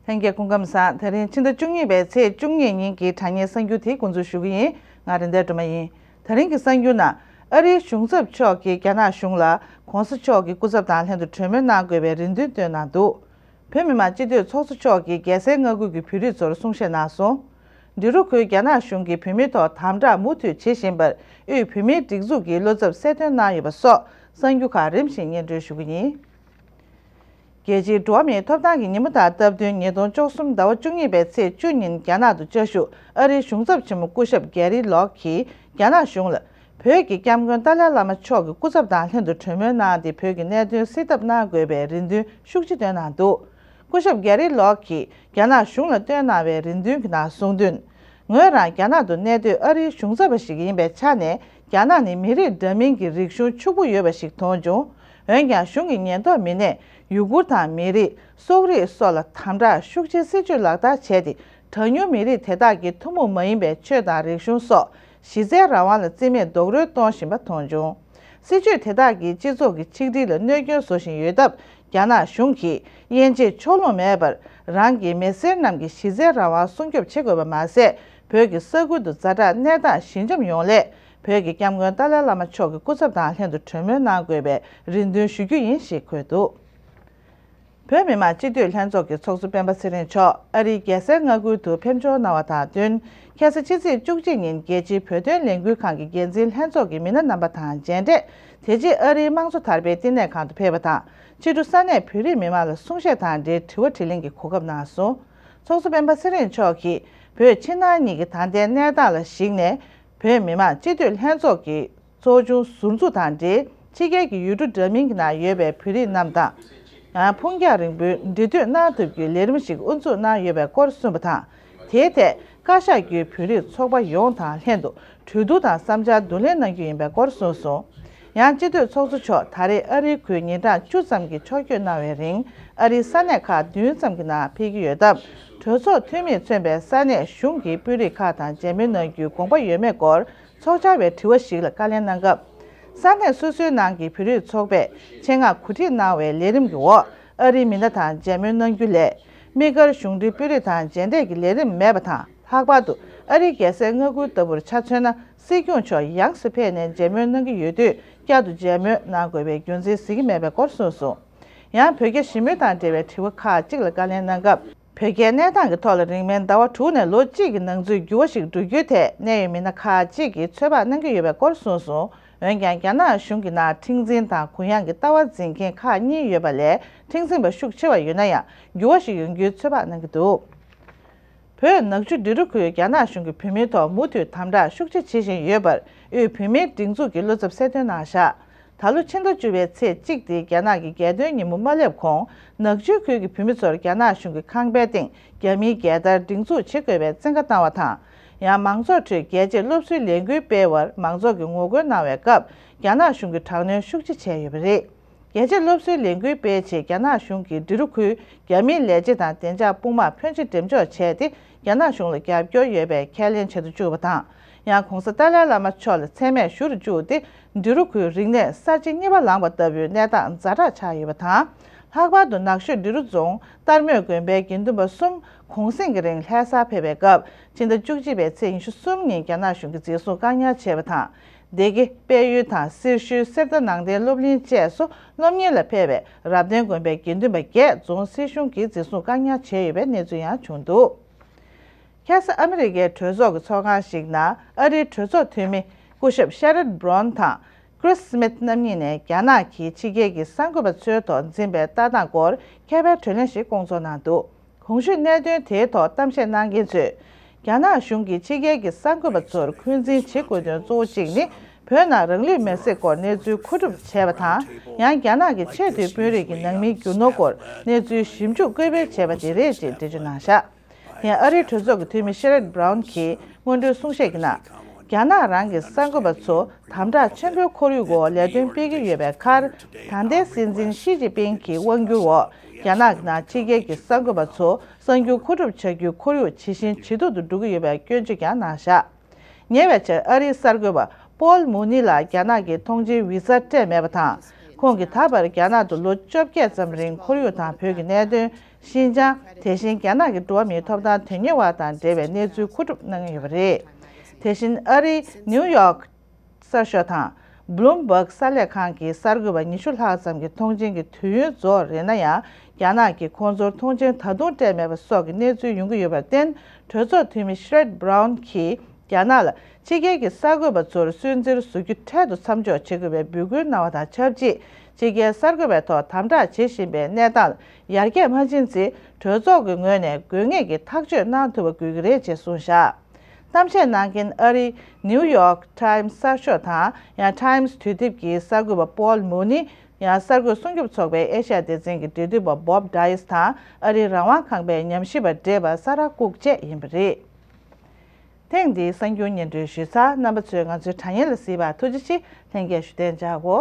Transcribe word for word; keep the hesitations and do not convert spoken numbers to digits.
ལྷན་རྒྱས་སྐུ་ཁམས་བཟང་། དེ་རིང་ཕྱི་ཟླ་བཅུ་གཉིས་པའི་ཚེས་བཅུ་གཉིས་ཉིན་གྱི་དྲ་བརྙན་གསར་འགྱུར་དེ་འགོ་འཛུགས་ཞུ་གི་ཡིན། ང་རེད་མདའ་སྒྲོལ་མ་ཡིན། དེ་རིང་གི་གསར་འགྱུར་ནང་ཨ་རིའི་གཞུང་ཚབ་མཆོག་གིས་རྒྱ་ནག་གཞུང་ལ་༧གོང་ས་མཆོག་གི་སྐུ་ཚབ་དང་ལྷན་དུ་གྲོས་མོལ་གནང་དགོས་པའི་རེ་འདུན་བཏོན་གནང་འདུག་བོད་མི་མང་སྤྱི་འཐུས་ཚོགས་གཙོ་མཆོག་གིས་རྒྱལ་སའི་མངའ་ཁུལ་གྱི་བོད་རིགས་ཚོར་གསུང་བཤད་གནང་སོང་། འབྲི་རུ་ཁུལ་རྒྱ་ནག་གཞུང་གིས་བོད་མིའི་ཐོག་དམ་དྲག་མུ་མཐུད་བྱེད་བཞིན་པར་དབུས་བོད་མིའི་སྒྲིག་འཛུགས་ཀྱིས་བློ་འཚབ་གསལ་སྟོན་གནང་ཡོད་པ་སོགས་གསར་འགྱུར་ཁག་རིམ་བཞིན་སྙན་སྒྲོན་ཞུ་གི་ཡིན། རྒྱལ་སྤྱིའི་འགྲོ་བ་མིའི་ཐོབ་ཐང་གི་ཉིན་མོ་དང་སྟབས་བསྟུན་ཉིས་སྟོང་བཅུ་གསུམ་ཟླ་བ་བཅུ་གཉིས་པའི་ཚེས་བཅུ་ཉིན་རྒྱ་ནག་ཏུ་བཅའ་བཞུགས་ཨ་རིའི་གཞུང་ཚབ་ཆེན་མོ་སྐུ་ཞབས་གྷེ་རི་ལོག་གིས་རྒྱ་ནག་གཞུང་ལ་བོད་ཀྱི་སྐྱབས་མགོན་ཏཱ་ལའི་བླ་མ་མཆོག་གི་སྐུ་ཚབ་དང་ལྷན་དུ་གྲོས་མོལ་གནང་སྟེ་བོད་ཀྱི་གནད་དོན་སེལ་ཐབས་གནང་དགོས་པའི་རེ་འདུན་ཤུགས་ཆེ་བཏོན་གནང་འདུག་སྐུ་ཞབས་གྷེ་རི་ལོག་གིས་རྒྱ་ནག་གཞུང་ལ་བཏོན་གནང་བའི་རེ་འདུན་གྱི་ནང་གསུངས་དོན། ངོས་རང་རྒྱ་ནག་ཏུ་གནས་སྡོད་ཨ་རིའི་གཞུང་ཚབ་པ་ཞིག་ཡིན་པའི་ཆ་ནས་རྒྱ་ནག་ནི་མི་རིགས་འདྲ་མིན་གྱི་རིག་གཞུང་ཕྱུག་པོ་ཡོད་པ་ཞིག་མཐོང་བྱུང་། འོན་ཀྱང་གཞུང་གི་ཉེན་རྟོག་མི་སྣས་ཡུ་གུར་དང་མི་རིགས་སོག་རིགས་སོགས་ལ་དམ་དྲག་ཤུགས་ཆེའི་སྲིད་བྱུས་ལག་བསྟར་བྱས་ཏེ་གྲངས་ཉུང་མི་རིགས་དེ་དག་གི་ཐུན་མོང་མ་ཡིན་པའི་ཆོས་དང་རིག་གཞུང་སོགས་གཞི་རྩའི་རང་དབང་ལ་བརྩི་མེད་རྡོག་རོལ་གཏོང་བཞིན་པ་མཐོང་བྱུང་། སྲིད་བྱུས་དེ་དག་གིས་སྤྱི་ཚོགས་ཀྱི་ཆིག་སྒྲིལ་ལ་གནོད་སྐྱོན་བཟོ་བཞིན་ཡོད་སྟབས། རྒྱ་ནག་གཞུང་གིས་དབྱེ་འབྱེད་ཕྱོགས་ལྷུང་མེད་པར་རང་གི་མི་སེར་རྣམས་ཀྱི་གཞི་རྩའི་རང་དབང་སྲུང་སྐྱོབ་བྱེད་དགོས་པ་མ་ཟད། བོད་ཀྱི་ས་ཁུལ་དུ་ཛ་དྲག་གནས་སྟངས་ཞི་འཇམ་ཡོང་སླད། བོད་ཀྱི་སྐྱབས་མགོན་ཏཱ་ལའི་བླ་མ་མཆོག་གི་སྐུ་ཚབ་དང་ལྷན་དུ་གྲོས་མོལ་གནང་དགོས་པའི་རེ་འདུན་ཞུ་རྒྱུ་ཡིན་ཞེས་འཁོད་འདུག་བོད་མི་མང་སྤྱི་འཐུས་ལྷན་ཚོགས་ཀྱི་ཚོགས་གཙོ་སྤེན་པ་ཚེ་རིང་མཆོག་ཨ་རིའི་རྒྱལ་སའི་མངའ་ཁུལ་དུ་ཕེབས་འབྱོར་གནང་བ་དང་བསྟུན། ཁ་སང་ཕྱི་ཚེས་བཅུ་གཅིག་ཉིན་རྒྱལ་སྤྱིའི་བོད་དོན་ལས་འགུལ་ཁང་གི་འགན་འཛིན་ལྷན་ཚོགས་ཀྱི་མི་སྣ་རྣམ་པ་དང་མཇལ་འཕྲད། དེ་རྗེས་ཨ་རིའི་དམངས་གཙོ་དར་སྤེལ་བསྟི་གནས་ཁང་དུ་ཕེབས་པ་དང་། ཕྱི་དྲོ་ས་གནས་བོད་རིགས་མི་མང་ལ་གསུང་བཤད་དང་འབྲེལ་དྲི་བ་དྲིས་ལན་གྱི་གོ་སྐབས་གནང་སོང་། ཚོགས་གཙོ་སྤེན་པ་ཚེ་རིང་མཆོག་གིས་བོད་ཕྱི་ནང་གཉིས་ཀྱི་ད་ལྟའི་གནས་སྟངས་ལ་གཞིགས་ནས། བོད་མི་མང་སྤྱི་འཐུས་ལྷན་ཚོགས་ཀྱི་ཚོགས་ཆུང་ཟུར་འཛུགས་དང་འབྲེལ། ཕྱི་རྒྱལ་གྱི་ཡུལ་གྲུ་འདྲ་མིན་གྱི་ནང་ཡོད་པའི་བོད་རིགས་རྣམས་དང་། ཡང་འཕོ་འགྱངས་རིང་པོའི་འབྲེལ་མཐུད་གནང་ཐབས་ཀྱི་ལས་རིམ་ཞིག་དབུ་འཛུགས་གནང་ཡོད་པའི་སྐོར་གསུངས་པ་དང་། དེའི་ཐད་བཀའ་ཤག་བརྒྱུད་བོད་རིགས་ཚོགས་པ་ཡོངས་དང་ལྷན་དུ་གྲོས་བསྡུར་དང་བསམ་འཆར་བསྡུ་ལེན་གནང་རྒྱུ་ཡིན་པའི་སྐོར་གསུངས་སོང་། ཡང་སྤྱི་འཐུས་ཚོགས་གཙོ་མཆོག་ད་རེས་ཨ་རིའི་ཁུལ་ཉིན་གྲངས་བཅུ་ཙམ་གྱི་ཕྱོགས་བསྐྱོད་གནང་བའི་རིང་། ཨ་རིའི་ས་གནས་ཁག་བདུན་ཙམ་གྱི་ནང་ཕེབས་ཀྱི་ཡོད་སྟབས། གྲོས་ཚོགས་འཐུས་མིས་མཚོན་པའི་ས་གནས་གཞུང་གི་དཔོན་རིགས་ཁག་དང་མཇལ་མོལ་གནང་རྒྱུའི་དགོངས་པ་ཡོད་མེད་སྐོར་ཚོགས་བཅར་བའི་དྲི་བ་ཞིག་ལ་བཀའ་ལན་གནང་སྐབས། ས་གནས་སོ་སོའི་ནང་གི་བོད་རིགས་ཚོགས་པས་ཆེད་མངགས་གོ་སྒྲིག་གནང་བའི་ལས་རིམ་གྱི་འོག་ཨ་རིའི་མི་སྣ་དང་མཇལ་མོལ་གནང་རྒྱུ་ལས། དམིགས་བཀར་གཞུང་འབྲེལ་དཔོན་རིགས་དང་མཇལ་འཕྲད་ཀྱི་ལས་རིམ་མེད་པ་དང་། ལྷག་པར་དུ་ཨ་རིའི་རྒྱལ་སའི་མངའ་ཁུལ་ལྟ་བུར་ཆ་མཚོན་ན། སྲིད་སྐྱོང་མཆོག་ཡོངས་སུ་ཕེབས་ནས་མཇལ་མོལ་གནང་གི་ཡོད་དུས། བསྐྱར་དུ་མཇལ་མོལ་གནང་དགོས་པའི་རྒྱུ་མཚན་གཟིགས་ཀྱི་མེད་པའི་སྐོར་གསུངས་སོང་། ཡང་བོད་རྒྱ་ཞི་མོལ་དང་འབྲེལ་བའི་དྲི་བ་ཁག་ཅིག་ལ་བཀའ་ལན་གནང་སྐབས། བོད་རྒྱའི་གནས་སྟངས་ཀྱི་ཐོག་ལ་རིང་མིན་ཟླ་བ་དྲུག་ནས་ལོ་གཅིག་གི་ནང་ཚུད་འགྱུར་བ་ཞིག་འགྲོ་རྒྱུའི་ཐད་གནད་ཡོད་མི་སྣ་ཁག་ཅིག་གིས་ཚོད་དཔག་གནང་གི་ཡོད་པའི་སྐོར་གསུངས་སོང་། འོན་ཀྱང་། རྒྱ་ནག་གཞུང་གི་ནང་འཁྲིག་འཛིན་དང་གུ་ཡངས་ཀྱི་ལྟ་བ་འཛིན་མཁན་ཁག་གཉིས་ཡོད་པ་ལས། འཁྲིག་འཛིན་པ་ཤུགས་ཆེ་བ་ཡོད་ན་ཡང་། འགྱུར་བ་ཞིག་ཡོང་རྒྱུའི་ཚོད་དཔག་གནང་གི་འདུག་བོད་ནག་ཆུ་འབྲི་རུ་ཁུལ་རྒྱ་ནག་གཞུང་གིས་བོད་མིའི་ཐོག་མུ་མཐུད་དམ་དྲག་ཤུགས་ཆེ་བྱེད་བཞིན་ཡོད་པར། དབུས་བོད་མིའི་སྒྲིག་འཛུགས་ཀྱིས་བློ་འཚབ་གསལ་སྟོན་གནང་བཞག་ད་ལོ་ཕྱི་ཟླ་བཅུ་པའི་ཚེས་གཅིག་སྟེ། རྒྱ་ནག་གི་རྒྱལ་སྟོན་ཉིན་མོ་མ་སླེབས་གོང་། ནག་ཆུའི་ཁུལ་གྱི་བོད་མི་ཚོར་རྒྱ་ནག་གཞུང་གི་ཁང་པའི་སྟེང་རྒྱ་མིའི་རྒྱལ་དར་སྒྲེང་འཛུགས་བྱེད་དགོས་པའི་བཙན་བཀའ་བཏང་བ་དང་། ཡང་། མང་ཚོགས་ཁྲོད་རྒྱལ་གཅེས་སློབ་གསོའི་ལས་འགུལ་སྤེལ་བར་མང་ཚོགས་ཀྱིས་ངོ་རྒོལ་གནང་བའི་སྐབས། རྒྱ་ནག་གཞུང་གིས་དྲག་གནོན་ཤུགས་ཆེ་བྱས་ཡོད་པ་རེད། རྒྱལ་གཅེས་སློབ་གསོའི་ལས་འགུལ་སྤེལ་ཆེད་རྒྱ་ནག་གཞུང་གིས་འབྲི་རུ་ཁུལ་རྒྱ་མིའི་ལས་བྱེད་དང་བདེ་འཇགས་དཔུང་དམག་ཕོན་ཆེ་འགྲེམས་འཇོག་བྱས་ཏེ། རྒྱ་ནག་གཞུང་ལ་རྒྱབ་སྐྱོར་ཡོད་པའི་ཁས་ལེན་བྱེད་དུ་བཅུག་པ་དང་། ཡང་། ྋགོང་ས་ཏཱ་ལའི་བླ་མ་མཆོག་ལ་མཚན་སྨད་ཞུ་རུ་བཅུག་སྟེ། འབྲི་རུ་ཁུལ་རིག་གནས་གསར་བརྗེ་གཉིས་པ་ལངས་པ་ལྟ་བུའི་གནས་སྟངས་ཛ་དྲག་ཆགས་ཡོད་པ་དང་། ལྷག་པར་དུ་ནག་ཆུ་འབྲི་རུ་རྫོང་ལྟར་སྨོན་དགོན་པའི་དགེ་འདུན་པ་གསུམ་གུང་གསེང་གི་རིང་ལྷ་སར་ཕེབས་པའི་སྐབས། ཕྱི་ཟླ་བཅུ་གཅིག་པའི་ཚེས་ཉི་ཤུ་གསུམ་ཉིན་རྒྱ་ནག་གཞུང་གིས་འཛིན་བཟུང་བཀག་ཉར་བྱས་པ་དང་། སྡེ་དགེ། དཔལ་ཡུལ་དང་སེར་ཤུལ་གསེར་རྟ་ནང་བསྟན་སློབ་གླིང་བཅས་སུ་སློབ་གཉེར་ལ་ཕེབས་པའི་རབ་བརྟན་དགོན་པའི་དགེ་འདུན་པ་བརྒྱད་རྫོང་སྲིད་གཞུང་གིས་འཛིན་བཟུང་བཀག་ཉར་བྱས་ཡོད་པའི་གནས་ཚུལ་ཡང་བྱུང་འདུག་ཁ་སང་ཨ་མི་རི་ཀའི་གྲོས་ཚོགས་ཀྱི་ཚོགས་ཁང་ཞིག་ནང་ཨ་རིའི་གྲོས་ཚོགས་འཐུས་མི་སྐུ་ཞབས་ཤེ་རོད་བྷི་རོན་དང་ཀྲིས་སྨིཐ་རྣམ་གཉིས་ནས། རྒྱ་ནག་གིས་ཕྱི་རྒྱལ་གྱི་གསར་འགོད་པ་ཚོའི་ཐོག་འཛིན་པའི་ལྟ་སྟངས་སྐོར་མཁས་པའི་གྲོས་གླེང་ཞིག་བསྐོང་ཚོགས་གནང་འདུག་གོང་ཞུས་གནད་དོན་དེའི་ཐོག་གཏམ་བཤད་གནང་མཁན་ཚོས། རྒྱ་ནག་གཞུང་གིས་ཕྱི་རྒྱལ་གྱི་གསར་འགོད་པ་ཚོར་འཁོན་འཛིན་བྱེད་དགོས་དོན་གཙོ་བོ་གཅིག་ནི། བོད་ནང་རང་ལུས་མེར་སྲེག་སྐོར་གནས་ཚུལ་མཁོ་སྒྲུབ་བྱས་པ་དང་། ཡང་། རྒྱ་ནག་གི་ཆེས་མཐོའི་དཔོན་རིགས་ཀྱི་ནང་མིའི་རྒྱུ་ནོར་སྐོར་གནས་ཚུལ་ཞིབ་འཇུག་སྐུལ་སྤེལ་བྱས་པ་དེ་རེད་ཅེས་འགྲེལ་བརྗོད་གནང་བཞག་དེ་ཡང་ཨ་རིའི་གྲོས་ཚོགས་ཀྱི་འཐུས་མི་ཤེ་རོད་བྷི་རོན་གྱིས་སྔོན་འགྲོའི་གསུང་བཤད་ཀྱི་ནང་། རྒྱ་ནག་རང་གི་གསར་འགོད་པ་ཚོ་དམ་དྲག་ཆེན་པོའི་ཁོར་ཡུག་འོག་ལས་དོན་སྤེལ་གྱི་ཡོད་པའི་ཁར། ད་ལྟའི་སྲིད་འཛིན་ཞི་ཅིན་ཕིང་གི་དབང་སྒྱུར་འོག་རྒྱ་ནག་གི་ནང་ཕྱི་རྒྱལ་གྱི་གསར་འགོད་པ་ཚོ་གསར་འགྱུར་མཁོ་སྒྲུབ་བྱ་རྒྱུའི་ཁོར་ཡུག་ཇེ་ཞན་ཇེ་སྡུག་ཏུ་འགྲོ་གི་ཡོད་པའི་སྐྱོན་བརྗོད་ཀྱང་གནང་བཞག་ཉེ་བའི་ཆར་ཨ་རིའི་གསར་འགོད་པ་པོལ་མུ་ནི་ལ་རྒྱ་ནག་གི་ཐོངས་མཆན་བི་ཟ་སྤྲད་མེད་པ་དང་། ཁོང་གིས་ད་བར་རྒྱ་ནག་ཏུ་ལོ་བཅོ་བརྒྱད་ཙམ་རིང་ཁོར་ཡུག་དང་བོད་ཀྱི་གནད་དོན་ ཤིན་ཅང་། དེ་བཞིན་རྒྱ་ནག་གི་འགྲོ་བ་མིའི་ཐོབ་ཐང་དོན་གཉེར་བ་དང་འབྲེལ་བའི་གནས་ཚུལ་མཁོ་སྒྲུབ་གནང་ཡོད་པ་རེད། དེ་བཞིན་ཨ་རིའི་ནིའུ་ཡོག་གསར་ཤོག་དང་། Bloomberg གསར་ལས་ཁང་གི་གསར་འགོད་པ་ཉི་ཤུ་ལྷག་ཙམ་གྱི་མཐོང་མཆན་གྱི་དུས་ཡུན་རྫོགས་རེད་ན་ཡང་། རྒྱ་ནག་གིས་ཁོང་ཚོར་མཐོང་མཆན་ད་དུང་སྤྲད་མེད་པ་སོགས་ཀྱི་གནས་ཚུལ་ཡོང་གི་ཡོད་པར་བརྟེན། གྲོས་ཚོགས་འཐུས་མི་Sherrod Brown གྱིས་རྒྱ་ནག་ལ་ཕྱི་རྒྱལ་གྱི་གསར་འགོད་པ་ཚོར་སུན་གཙེར་བཟོ་རྒྱུ་འཕྲལ་དུ་མཚམས་འཇོག་བྱེད་དགོས་པའི་འབོད་སྐུལ་གནང་བ་དང་ཆབས་ཅིག་ཕྱི་རྒྱལ་གསར་འགོད་པའི་ཐོག་དམ་དྲག་བྱེད་བཞིན་པའི་གནས་སྟངས་ལ་ཡར་རྒྱས་མ་ཕྱིན་ཚེ། གྲོས་ཚོགས་ཀྱི་ངོས་ནས་དགོས་ངེས་ཀྱི་ཐག་གཅོད་གནང་ཐུབ་པ་དགོས་ཀྱི་རེད་ཅེས་གསུངས་བཞག་གཏམ་བཤད་གནང་མཁན་ཨ་རིའི་New York Times གསར་ཤོག་དང་ཡང་Times་དུས་དེབ་ཀྱི་གསར་འགོད་པ་Paul Mooney། ཡང་གསར་འགོད་སྲུང་སྐྱོབ་ཚོགས་པའི་ཨེ་ཤ་ཡ་སྡེ་ཚན་གྱི་འབྲེལ་མཐུད་པ་Bob Dias་དང་ཨ་རིའི་རང་དབང་ཁང་པའི་ཉམས་ཞིབ་པ་བགྲེས་པ་Sarah Cook་བཅས་ཡིན་པ་རེད། ཐེངས་འདིའི་གསར་འགྱུར་སྙན་སྒྲོན་ཞུས་ཚར། རྣམ་པ་ཚོས་ང་ཚོའི་དྲ་བརྙན་ལ་གཟིགས་པར་ཐུགས་རྗེ་ཆེ། ལྷན་རྒྱས་བཞུགས་གདན་འཇགས་སྒོ།